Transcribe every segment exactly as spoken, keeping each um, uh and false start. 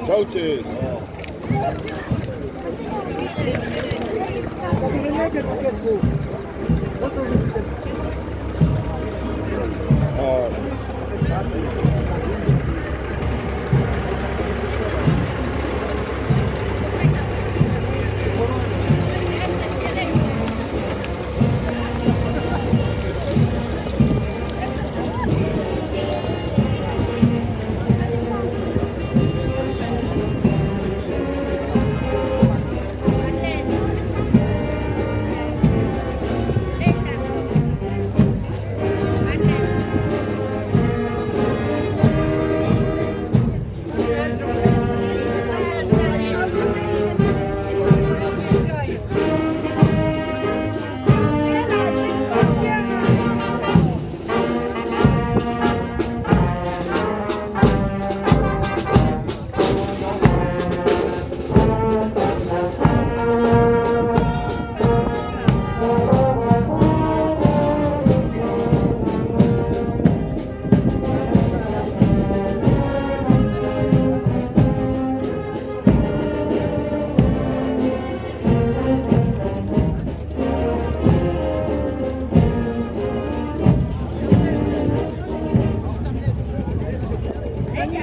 Żołty. O.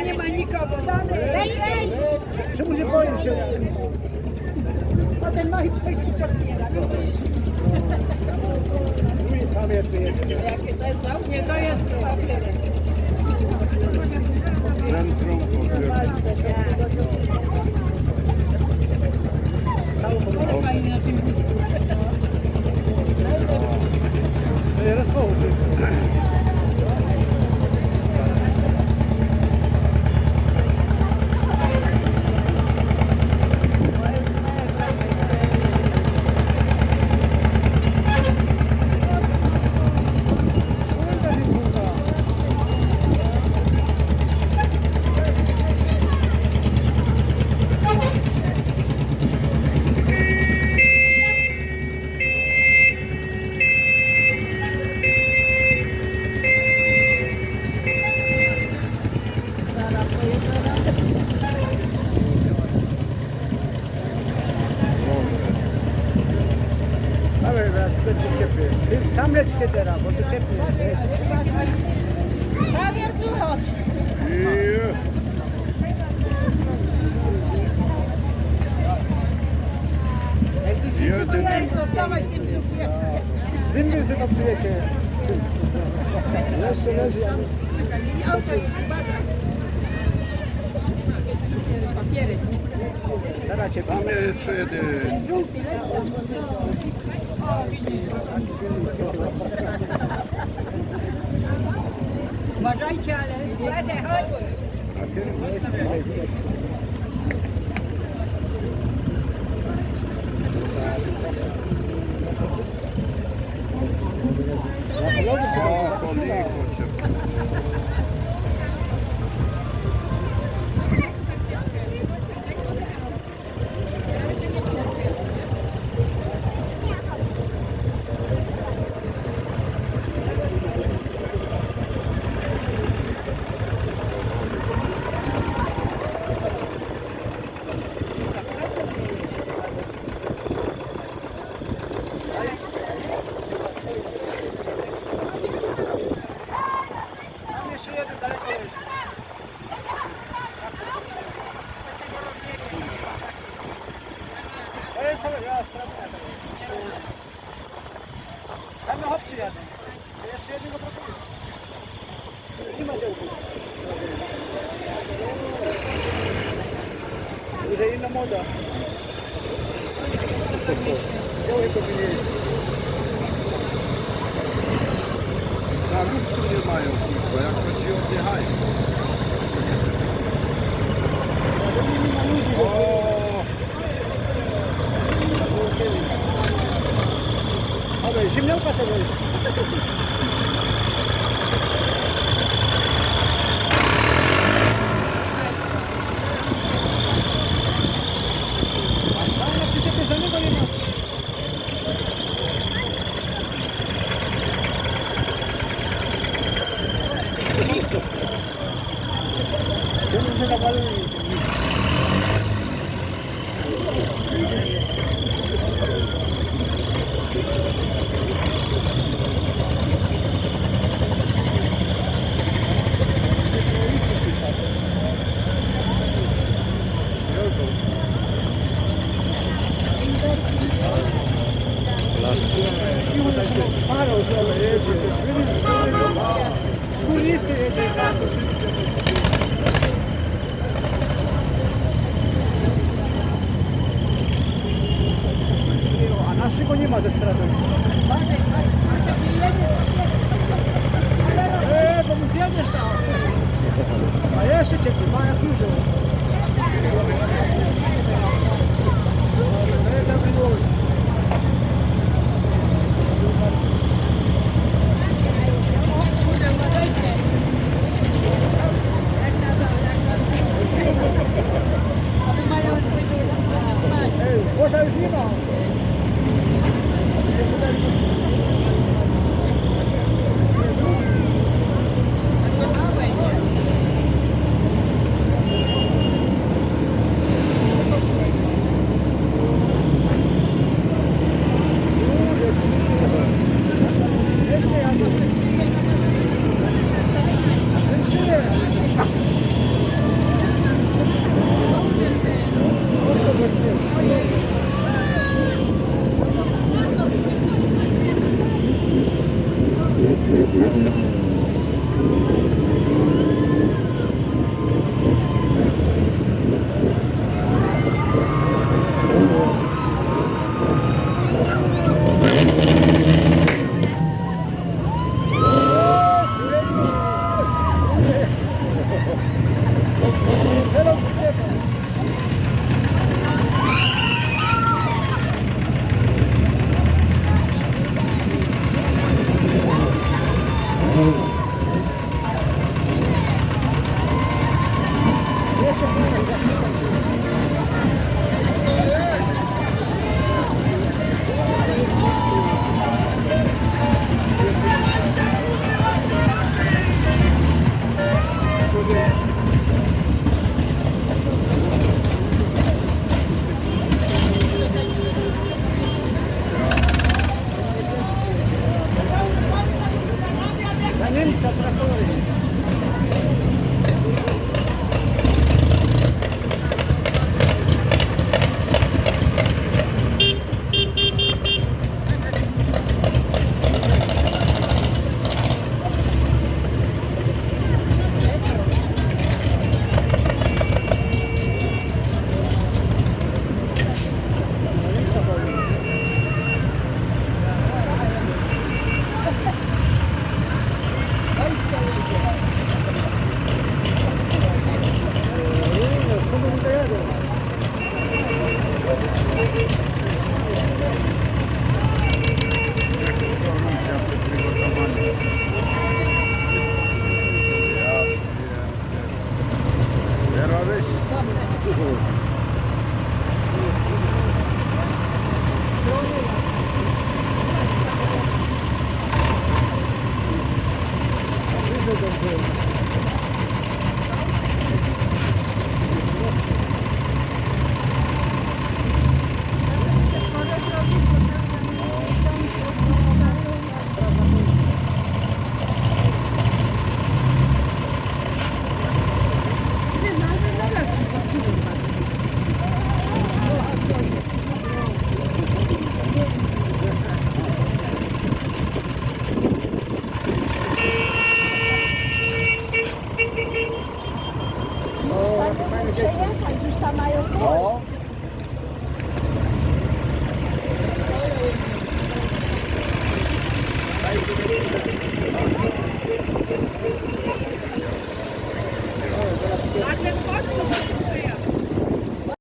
Nie ma nikogo. Dalej. Czy może boisz się? Potem moi ojciec pozbiera. Jakie to jest auto? Nie, to jest papierek. Centrum Papierek. Fajnie na tym wózku. Ale teraz będzie ciepły. Ty, tam lećcie teraz, bo tu ciepły jest. Xavier, tu chodź. Jakby się nie daje, to dawaj tym cukier. Zimny się to przyjecie. Jeszcze leży, ale... Czekaj, auto jest, uważaj. Papierek, nie? Zaraz cię... Tam jest jeszcze jeden. Uważajcie, ale... Tam jeszcze jeden daleko jest. To jest, ja, strona. Same chłopcy jadą. To jeszcze jednego brakuje. Nie ma działku. Już inna moda. Działek to nie jest. Za luftu nie mają, kurwa, jak to ci odjechają. O! Dobra, zimniałka sobie. A sam na przyczepie żadnego nie ma. A naszego nie ma ze straty. E, bo mu zjedziesz tam. A jeszcze ciepło, ma jak dużo. Złoża już nie ma. Za Niemca traktory. Terrorist.